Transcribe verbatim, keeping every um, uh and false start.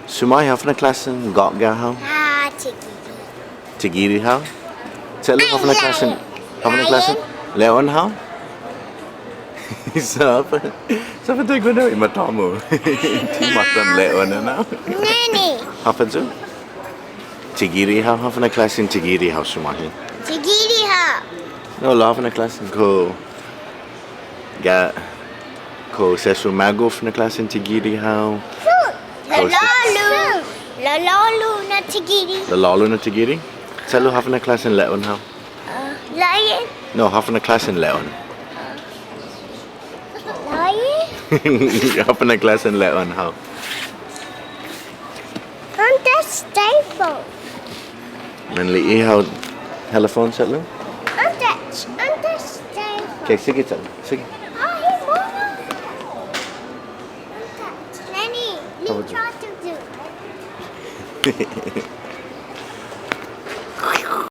Sumåhi, håfa na klåsen gå'ga' hao? Ah, tigiri. Tigiri hao? Che'lu, håfa na klåsen, håfa na klåsen le'on hao? Sa' håfa, sa' håfa taiguenao i mata-mu? Ti matan le'on enao. Nene. Håfa yu'? Tigiri hao, håfa na klåsen tigiri hao sumåhi? Tigiri hao. No, lao håfa na klåsen kao, kao sesso magof na klåsen tigiri hao. Lao lålu. Lao lålu na tigiri. Lao lålu na tigiri? Che'lu, håfa na klåsen le'on hao? Ah, lion. No, håfa na klåsen le'on? Lion. Håfa na klåsen le'on hao? Åntes tefon. Manli'e' hao telefon che'lu? Åntes, åntes tefon. Okay, sige che'lu, sige. Ah, he won't. Åntes, Lenny, ni try to do.